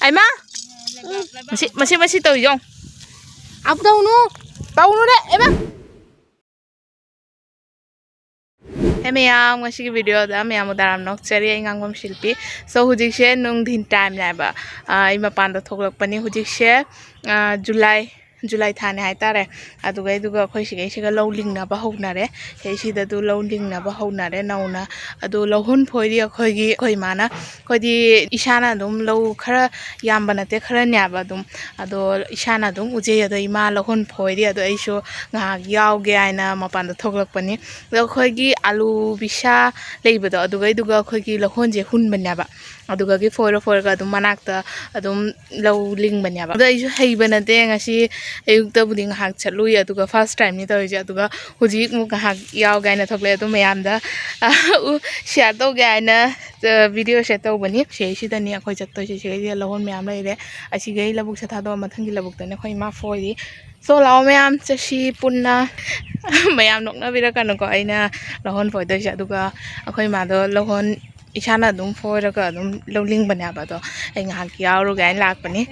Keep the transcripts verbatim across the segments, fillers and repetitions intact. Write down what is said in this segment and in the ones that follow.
ꯑꯩꯃ, ꯃꯁꯤ, ꯃꯁꯤ, ꯃꯁꯤ ꯇꯧꯔꯤꯁꯦ ꯌꯦꯡꯉꯨ꯫ ꯑꯃꯨꯛ ꯇꯧꯅꯨ꯫ ꯇꯧꯅꯨꯅꯦ, ꯑꯩꯃ꯫ ꯍꯦ ꯃꯌꯥꯝ, ꯉꯁꯤꯒꯤ video ꯗ ꯃꯌꯥꯝꯕꯨ ꯇꯔꯥꯝꯅ ꯑꯣꯛꯆꯔꯤ꯫ ꯑꯩ ꯉꯥꯡꯕꯝ ꯁꯤꯜꯄꯤ꯫ So, ꯍꯧꯖꯤꯛꯁꯦ ꯅꯨꯡꯊꯤꯟ time ꯅꯦꯕ꯫ ꯑꯥ, ꯑꯩ ꯃꯄꯥꯟꯗ ꯊꯣꯛꯂꯛꯄꯅꯤ꯫ ꯍꯧꯖꯤꯛꯁꯦ, ꯑꯥ, July, July ꯊꯥꯅꯦ ꯍꯥꯏꯇꯥꯔꯦ꯫ ꯑꯗꯨꯒꯩꯗꯨꯒ ꯑꯩꯈꯣꯏ ꯁꯤꯒꯩꯁꯤꯒ ꯂꯧ ꯂꯤꯡꯅꯕ ꯍꯧꯅꯔꯦ꯫ ꯁꯤꯒꯩꯁꯤꯗ ꯑꯗꯨ ꯂꯧ ꯂꯤꯡꯅꯕ ꯍꯧꯅꯔꯦ ꯅꯧꯅ꯫ ꯑꯗꯨ ꯂꯧꯍꯨꯟ ꯐꯣꯏꯔꯤ ꯑꯩꯈꯣꯏꯒꯤ, ꯑꯩꯈꯣꯏ ꯏꯃꯥꯅ꯫ ꯑꯩꯈꯣꯏꯗꯤ ꯏꯁꯥꯅ ꯑꯗꯨꯝ ꯂꯧ ꯈꯔ ꯌꯥꯝꯕ ꯅꯠꯇꯦ, ꯈꯔꯅꯦꯕ ꯑꯗꯨꯝ꯫ ꯑꯗꯣ ꯏꯁꯥꯅ ꯑꯗꯨꯝ ꯎꯖꯩ꯫ ꯑꯗꯣ ꯏꯃꯥ ꯂꯧꯍꯨꯟ ꯐꯣꯏꯔꯤ꯫ ꯑꯗꯣ ꯑꯩꯁꯨ ꯉꯥꯏꯍꯥꯛ ꯌꯥꯎꯒꯦ ꯍꯥꯏꯅ ꯃꯄꯥꯟꯗ ꯊꯣꯛꯂꯛꯄꯅꯤ꯫ ꯑꯗꯣ ꯑꯩꯈꯣꯏꯒꯤ ꯑꯂꯨ ꯕꯤꯁꯥ ꯂꯩꯕꯗꯣ, ꯑꯗꯨꯒꯩꯗꯨꯒ ꯑꯩꯈꯣꯏꯒꯤ ꯂꯧꯍꯣꯟꯁꯦ ꯍꯨꯟꯕꯅꯦꯕ꯫ ꯑꯗꯨꯒꯒꯤ ꯐꯣꯏꯔ ꯐꯣꯏꯔꯒ ꯑꯗꯨꯝ ꯃꯅꯥꯛꯇ ꯑꯗꯨꯝ ꯂꯧ ꯂꯤꯡꯕꯅꯦꯕ꯫ ꯑꯗꯣ ꯑꯩꯁꯨ ꯍꯩꯕ ꯅꯠꯇꯦ꯫ ꯉꯁꯤ ꯑꯌꯨꯛꯇꯕꯨꯗꯤ ꯉꯥꯏꯍꯥꯛ ꯆꯠꯂꯨꯏ, ꯑꯗꯨꯒ first time ꯅꯤ ꯇꯧꯔꯤꯁꯦ꯫ ꯑꯗꯨꯒ ꯍꯧꯖꯤꯛ ꯑꯃꯨꯛ ꯉꯥꯏꯍꯥꯛ ꯌꯥꯎꯒꯦ ꯍꯥꯏꯅ ꯊꯣꯛꯂꯛꯑꯦ꯫ ꯑꯗꯨ ꯃꯌꯥꯝꯗ, ꯑ, ꯎ, share ꯇꯧꯒꯦ ꯍꯥꯏꯅ, ꯑ, video ꯁꯦ ꯇꯧꯕꯅꯤ꯫ ꯁꯤꯗꯩꯁꯤꯗꯅꯤ ꯑꯩꯈꯣꯏ ꯆꯠꯇꯣꯏꯁꯦ꯫ ꯁꯤꯒꯩꯁꯤꯗ ꯂꯧꯍꯣꯟ ꯃꯌꯥꯝ ꯂꯩꯔꯦ꯫ ꯑꯁꯤꯒꯩ ꯂꯧꯕꯨꯛꯁꯦ ꯊꯥꯗꯣꯛꯑ ꯃꯊꯪꯒꯤ ꯂꯧꯕꯨꯛꯇꯅꯦ ꯑꯩꯈꯣꯏ ꯏꯃꯥ ꯐꯣꯏꯔꯤ꯫ So, ꯂꯥꯛꯑꯣ ꯃꯌꯥꯝ ꯆꯠꯁꯤ ꯄꯨꯟꯅ꯫ ꯃꯌꯥꯝ ꯅꯣꯛꯅꯕꯤꯔꯛꯀꯅꯨꯀꯣ ꯑꯩꯅ ꯂꯧꯍꯣꯟ ꯐꯣꯏꯗꯣꯏꯁꯦ꯫ ꯑꯗꯨꯒ ꯑꯩꯈꯣꯏ ꯏꯃꯥꯗꯣ ꯂꯧꯍꯣꯟ ꯏꯁꯥꯅ ꯑꯗꯨꯝ ꯐꯣꯏꯔꯒ ꯑꯗꯨꯝ ꯂꯧ ꯂꯤꯡꯕꯅꯦꯕ꯫ ꯑꯗꯣ ꯑꯩ ꯉꯥꯏꯍꯥꯛ ꯌꯥꯎꯔꯨꯒꯦ ꯍꯥꯏꯅ ꯂꯥꯛꯄꯅꯤ꯫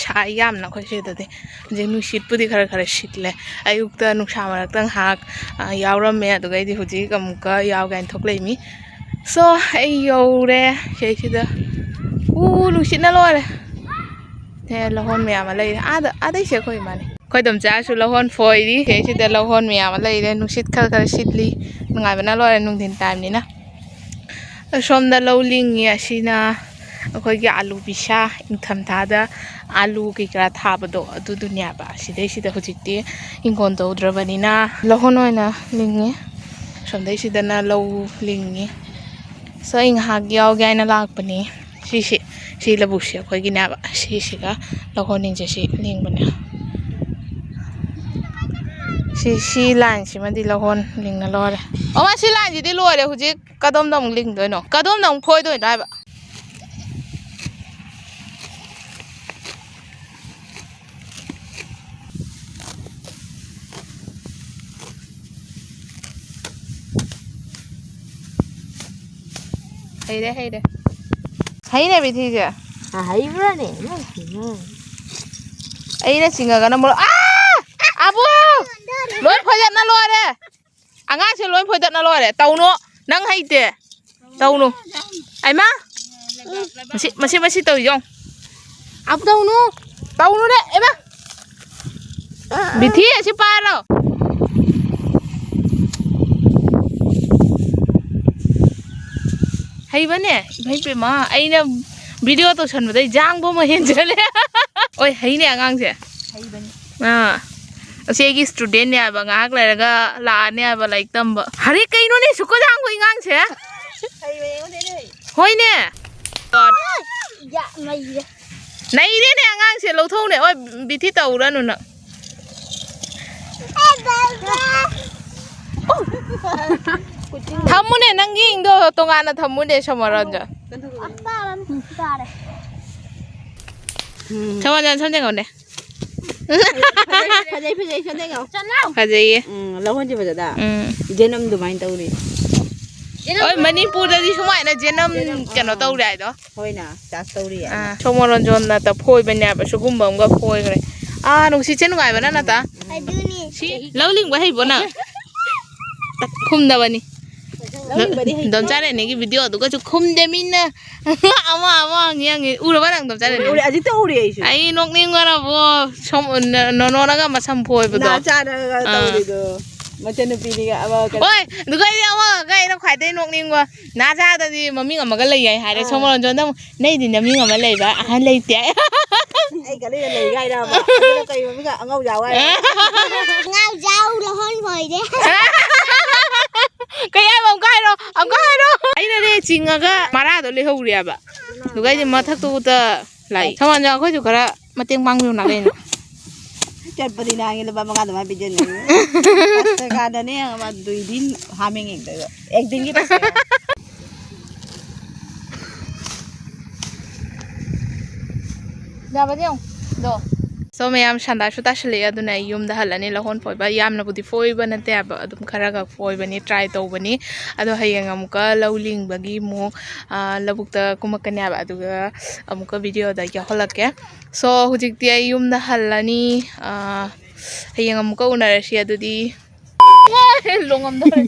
ꯁꯥꯏ ꯌꯥꯝꯅ ꯑꯩꯈꯣꯏ ꯁꯤꯗꯗꯤ꯫ ꯍꯧꯖꯤꯛ ꯅꯨꯡꯁꯤꯠꯄꯨꯗꯤ ꯈꯔ ꯈꯔ ꯁꯤꯠꯂꯦ꯫ ꯑꯌꯨꯛꯇ ꯅꯨꯡꯁꯥ ꯃꯔꯛꯇ ꯉꯥꯏꯍꯥꯛ, ꯑ, ꯌꯥꯎꯔꯝꯃꯦ꯫ ꯑꯗꯨꯒꯩꯗꯤ ꯍꯧꯖꯤꯛ ꯑꯃꯨꯛꯀ ꯌꯥꯎꯒꯦ ꯍꯥꯏꯅ ꯊꯣꯛꯂꯛꯏꯃꯤ꯫ So, ꯑꯩ ꯌꯧꯔꯦ ꯁꯤꯗꯩꯁꯤꯗ꯫ ꯎ, ꯅꯨꯡꯁꯤꯠꯅ ꯂꯣꯏꯔꯦ꯫ ꯁꯦ ꯂꯧꯍꯣꯟ ꯃꯌꯥꯝ ꯑꯃ ꯂꯩꯔꯦ꯫ ꯑꯥꯗ, ꯑꯥꯗꯩꯁꯦ ꯑꯩꯈꯣꯏ ꯏꯃꯥꯅꯦ꯫ ꯑꯩꯈꯣꯏ ꯏꯗꯣꯝꯆꯥꯁꯨ ꯂꯧꯍꯣꯟ ꯐꯣꯏꯔꯤ꯫ ꯁꯤꯗꯩꯁꯤꯗ ꯂꯧꯍꯣꯟ ꯃꯌꯥꯝ ꯑꯃ ꯂꯩꯔꯦ꯫ ꯅꯨꯡꯁꯤꯠ ꯈꯔ ꯈꯔ ꯁꯤꯠꯂꯤ꯫ ꯅꯨꯡꯉꯥꯏꯕꯅ ꯂꯣꯏꯔꯦ ꯅꯨꯡꯊꯤꯟ time ꯅꯤꯅ꯫ ꯑꯁꯣꯝꯗ ꯂꯧ ꯂꯤꯡꯉꯤ꯫ ꯑꯁꯤꯅ ꯑꯩꯈꯣꯏꯒꯤ ꯑꯥꯂꯨ ꯕꯤꯁꯥ, ꯏꯪꯊꯝꯊꯥꯗ ꯑꯥꯂꯨ ꯀꯩꯀꯥ ꯊꯥꯕꯗꯣ ꯑꯗꯨꯗꯨꯅꯦꯕ꯫ ꯁꯤꯗꯩꯁꯤꯗ ꯍꯧꯖꯤꯛꯇꯤ ꯏꯪꯈꯣꯜ ꯇꯧꯗ꯭ꯔꯕꯅꯤꯅ ꯂꯧꯍꯣꯟ ꯑꯣꯏꯅ ꯂꯤꯡꯉꯤ꯫ ꯑꯁꯣꯝꯗꯩꯁꯤꯗꯅ ꯂꯧ ꯂꯤꯡꯉꯤ꯫ So, ꯑꯩ ꯉꯥꯏꯍꯥꯛ ꯌꯥꯎꯒꯦ ꯍꯥꯏꯅ ꯂꯥꯛꯄꯅꯤ꯫ ꯁꯤꯁꯤ, ꯁꯤ ꯂꯧꯕꯨꯛꯁꯤ ꯑꯩꯈꯣꯏꯒꯤꯅꯦꯕ꯫ ꯁꯤꯁꯤꯒ ꯂꯧꯍꯣꯟ ꯂꯤꯡꯁꯦ ꯁꯤ ꯂꯤꯡꯕꯅꯦ꯫ ꯁꯤ, ꯁꯤ line ꯁꯤꯃꯗꯤ ꯂꯧꯍꯣꯟ ꯂꯤꯡꯅ ꯂꯣꯏꯔꯦ꯫ ꯑꯣ, ꯁꯤ line ꯁꯤꯗꯤ ꯂꯣꯏꯔꯦ꯫ ꯍꯧꯖꯤꯛ ꯀꯗꯣꯝꯗ ꯑꯃꯨꯛ ꯂꯤꯡꯗꯣꯏꯅꯣ? ꯀꯗꯣꯝꯗ ꯑꯃꯨꯛ ꯐꯣꯏꯗꯣꯏꯅꯣ ꯍꯥꯏꯕ? ꯍꯩꯔꯦ, ꯍꯩꯔꯦ꯫ ꯍꯩꯅꯦ, ꯕꯤꯊꯤꯁꯦ꯫ ꯍꯩꯕ꯭ꯔꯥꯅꯦ ꯅꯪꯁꯤꯅ? ꯑꯩꯅ ꯆꯤꯡꯉꯒꯅ ꯃꯣꯔꯣꯛ, ꯑꯥ! ꯑꯕꯨ! ꯂꯣꯏ ꯐꯣꯏꯗꯠꯅ ꯂꯣꯏꯔꯦ꯫ ꯑꯉꯥꯡꯁꯦ ꯂꯣꯏ ꯐꯣꯏꯗꯠꯅ ꯂꯣꯏꯔꯦ꯫ ꯇꯧꯅꯨ꯫ ꯅꯪ ꯍꯩꯇꯦ꯫ ꯇꯧꯅꯨ꯫ ꯑꯩꯃ! ꯃꯁꯤ, ꯃꯁꯤ, ꯃꯁꯤ ꯇꯧꯔꯤꯁꯦ ꯌꯦꯡꯉꯨ꯫ ꯑꯕꯨ ꯇꯧꯅꯨ꯫ ꯇꯧꯅꯨꯅꯦ, ꯑꯩꯃ! ꯕꯤꯊꯤ, ꯑꯁꯤ ꯄꯥꯏꯔꯣ꯫ ꯍꯩꯕꯅꯦ, ꯏꯃꯩ ꯄꯦꯝꯃ, ꯑꯩꯅ video ꯇꯧꯁꯟꯕꯗꯩ ꯖꯥꯡꯕ ꯑꯃ ꯍꯦꯟꯖꯜꯂꯦ꯫ ꯑꯣꯏ, ꯍꯩꯅꯦ ꯑꯉꯥꯡꯁꯦ꯫ ꯍꯩꯕꯅꯤ꯫ ꯑꯥ, ꯑꯁꯤ ꯑꯩꯒꯤ studentꯅꯦ ꯍꯥꯏꯕ, ꯉꯥꯏꯍꯥꯛ ꯂꯩꯔꯒ ꯂꯥꯛꯑꯅꯤ ꯍꯥꯏꯕ ꯂꯥꯏꯔꯤꯛ ꯇꯝꯕ꯫ ꯍꯔꯦ, ꯀꯩꯅꯣꯅꯦ, ꯁꯨꯛꯀ ꯖꯥꯡꯕ ꯑꯉꯥꯡꯁꯦ? ꯍꯩꯕꯅꯦ, ꯑꯩꯉꯣꯟꯗꯩ ꯍꯦꯟꯅ ꯍꯩ꯫ ꯍꯣꯏꯅꯦ꯫ ꯌꯥ, ꯃꯩꯁꯦ꯫ ꯅꯩꯔꯦꯅꯦ ꯑꯉꯥꯡꯁꯦ, ꯂꯧꯊꯣꯛꯎꯅꯦ꯫ ꯑꯣꯏ, ꯕꯤꯊꯤ ꯇꯧꯔꯅꯨ ꯅꯪ꯫ ꯊꯝꯃꯨꯅꯦ, ꯅꯪꯒꯤ ꯏꯪꯗꯣ ꯇꯣꯉꯥꯟꯅ ꯊꯝꯃꯨꯅꯦ, ꯁꯣꯃꯣꯔꯣꯟꯖꯣ꯫ ꯑꯄꯥꯕ ꯑꯃ ꯇꯥꯔꯦ꯫ ꯁꯣꯃꯣꯔꯣꯟꯖꯣ, ꯁꯝ ꯌꯦꯡꯉꯣꯅꯦ꯫ ꯐꯖꯩ, ꯐꯖꯩ, ꯁꯝ ꯌꯦꯡꯉꯣ꯫ ꯐꯖꯩꯌꯦ꯫ ꯎꯝ, ꯂꯧꯍꯟꯁꯦ ꯐꯖꯅ꯫ ꯎꯝ꯫ ꯖꯦꯅꯝ ꯑꯗꯨꯃꯥꯏꯅ ꯇꯧꯔꯤ꯫ ꯍꯣꯏ, ꯃꯅꯤꯄꯨꯔꯗꯗꯤ ꯁꯨꯃꯥꯏꯅ ꯖꯦꯅꯝ ꯖꯦꯅꯝ, ꯀꯩꯅꯣ ꯑꯥ꯫ ꯇꯧꯔꯦ ꯍꯥꯏꯗꯣ꯫ ꯍꯣꯏꯅ, ꯆꯥꯔꯖ ꯇꯧꯔꯤ ꯍꯥꯏꯅ꯫ ꯑꯥ, ꯁꯣꯃꯣꯔꯣꯟꯖꯣꯟꯅ ꯐꯣꯏꯕꯅꯦꯕ, ꯁꯤꯒꯨꯝꯕ ꯑꯃꯒ ꯐꯣꯏꯈ꯭ꯔꯦ꯫ ꯑꯥ, ꯅꯨꯡꯁꯤꯠꯁꯦ ꯅꯨꯡꯉꯥꯏꯕꯅ ꯅꯠꯇ? ꯑꯗꯨꯅꯤ꯫ ꯁꯤ ꯂꯧ ꯂꯤꯡꯕ ꯍꯩꯕꯣ ꯅꯪ? ꯈꯨꯝꯗꯕꯅꯤ꯫ ꯂꯧ ꯂꯤꯡꯕꯗꯤ ꯍꯩꯇꯦ꯫ ꯗꯣꯝꯆꯥ ꯔꯦꯅꯤꯒꯤ videoꯗꯨꯒꯁꯨ ꯈꯨꯝꯗꯦ ꯃꯤꯅ꯫ ꯑꯃ, ꯑꯃ ꯍꯪꯉꯤ, ꯍꯪꯉꯤ꯫ ꯎꯔꯕ ꯅꯪ ꯗꯣꯝꯆꯥ ꯔꯦꯅꯤ? ꯎꯔꯦ, ꯍꯧꯖꯤꯛꯇ ꯎꯔꯦ ꯑꯩꯁꯨ꯫ ꯑꯩ ꯅꯣꯛꯅꯤꯡꯕꯅꯕꯨ, ꯁꯣꯝ-, ꯅ-, ꯅꯣꯅꯣꯅꯒ ꯃꯁꯝ ꯐꯣꯏꯕꯗꯣ꯫ ꯅꯥ ꯆꯥꯔꯒ ꯑꯥ꯫ ꯇꯧꯔꯤꯗꯣ꯫ ꯃꯆꯟꯅꯨꯄꯤꯅꯤꯒ ꯑꯃ ꯀꯩꯅꯣ꯫ ꯍꯣꯏ, ꯑꯗꯨꯒ ꯑꯩꯗꯤ ꯑꯃꯒ ꯑꯩꯅ ꯈ꯭ꯋꯥꯏꯗꯒꯤ ꯅꯣꯛꯅꯤꯡꯕ, ꯅꯥ ꯆꯥꯗꯗꯤ ꯃꯃꯤꯡ ꯑꯃꯒ ꯂꯩ ꯍꯥꯏ ꯍꯥꯏꯔꯦ꯫ ꯑꯥ꯫ ꯁꯣꯃꯣꯔꯣꯟꯖꯣꯟꯗ ꯑꯃꯨꯛ, "ꯅꯩꯗꯤ ꯅꯃꯤꯡ ꯑꯃ ꯂꯩꯕ, ꯑꯍꯟ ꯂꯩꯇꯦ"꯫ ꯑꯩ ꯒꯥꯔꯤꯗ ꯂꯩ ꯍꯥꯏꯔꯕ? ꯑꯗꯨꯅ ꯀꯩ ꯃꯃꯤꯡ ꯑꯉꯧ ꯌꯥꯎ ꯍꯥꯏꯔꯣ? ꯉꯥꯎꯖꯥꯎ ꯂꯧꯍꯣꯟ ꯈꯣꯏꯔꯦ꯫ ꯀꯩ ꯍꯥꯏꯕ? ꯑꯃꯨꯛꯀ ꯍꯥꯏꯔꯣ, ꯑꯃꯨꯛꯀ ꯍꯥꯏꯔꯣ꯫ ꯑꯩꯅꯅꯦ ꯆꯤꯡꯉꯒ ꯃꯔꯥꯗꯣ ꯂꯩꯍꯧꯔꯦꯕ꯫ ꯑꯗꯨꯒ ꯑꯩꯗꯤ ꯃꯊꯛꯇꯨꯗ ꯂꯥꯛꯏ꯫ ꯁꯃꯥꯟꯖ, ꯑꯩꯈꯣꯏꯁꯨ ꯈꯔ ꯃꯇꯦꯡ ꯄꯥꯡꯕꯤꯌꯨ ꯅꯥꯒꯩꯅ꯫ ꯆꯠꯄꯗꯤ ꯅꯥꯒꯦ ꯂꯨꯄꯥ ꯃꯉꯥ ꯑꯗꯨꯃꯥꯏꯅ ꯄꯤꯖꯅꯤ꯫ ꯀꯥꯟꯗꯅꯦ ꯑꯃ ꯗꯨꯏꯗꯤ ꯍꯥꯃꯦꯡ ꯌꯦꯡꯗꯣꯏꯕ꯫ ꯑꯦꯛꯇꯤꯡꯒꯤ ꯄꯩꯁꯥ꯫ ꯌꯥꯕꯗꯤ ꯌꯦꯡꯉꯨ꯫ ꯑꯗꯣ꯫ So ꯃꯌꯥꯝ, ꯁꯟꯗꯥꯁꯨ ꯇꯥꯁꯜꯂꯛꯑꯦ, ꯑꯗꯨꯅ ꯑꯩ ꯌꯨꯝꯗ ꯍꯜꯂꯅꯤ꯫ ꯂꯧꯍꯣꯟ ꯐꯣꯏꯕ ꯌꯥꯝꯅꯕꯨꯗꯤ ꯐꯣꯏꯕ ꯅꯠꯇꯦ ꯍꯥꯏꯕ, ꯑꯗꯨꯝ ꯈꯔ ꯈꯛ ꯐꯣꯏꯕꯅꯤ, try ꯇꯧꯕꯅꯤ꯫ ꯑꯗꯣ ꯍꯌꯦꯡ ꯑꯃꯨꯛꯀ ꯂꯧ ꯂꯤꯡꯕꯒꯤ ꯑꯃꯨꯛ, ꯑꯥ, ꯂꯧꯕꯨꯛꯇ ꯀꯨꯝꯃꯛꯀꯅꯤ ꯍꯥꯏꯕ, ꯑꯗꯨꯒ ꯑꯃꯨꯛꯀ videoꯗ ꯌꯥꯎꯍꯜꯂꯛꯀꯦ꯫ So ꯍꯧꯖꯤꯛꯇꯤ ꯑꯩ ꯌꯨꯝꯗ ꯍꯜꯂꯅꯤ꯫ ꯑꯥ, ꯍꯌꯦꯡ ꯑꯃꯨꯛꯀ ꯎꯅꯔꯁꯤ꯫ ꯑꯗꯨꯗꯤ ꯂꯣꯡꯉꯝꯗꯧꯔꯦ꯫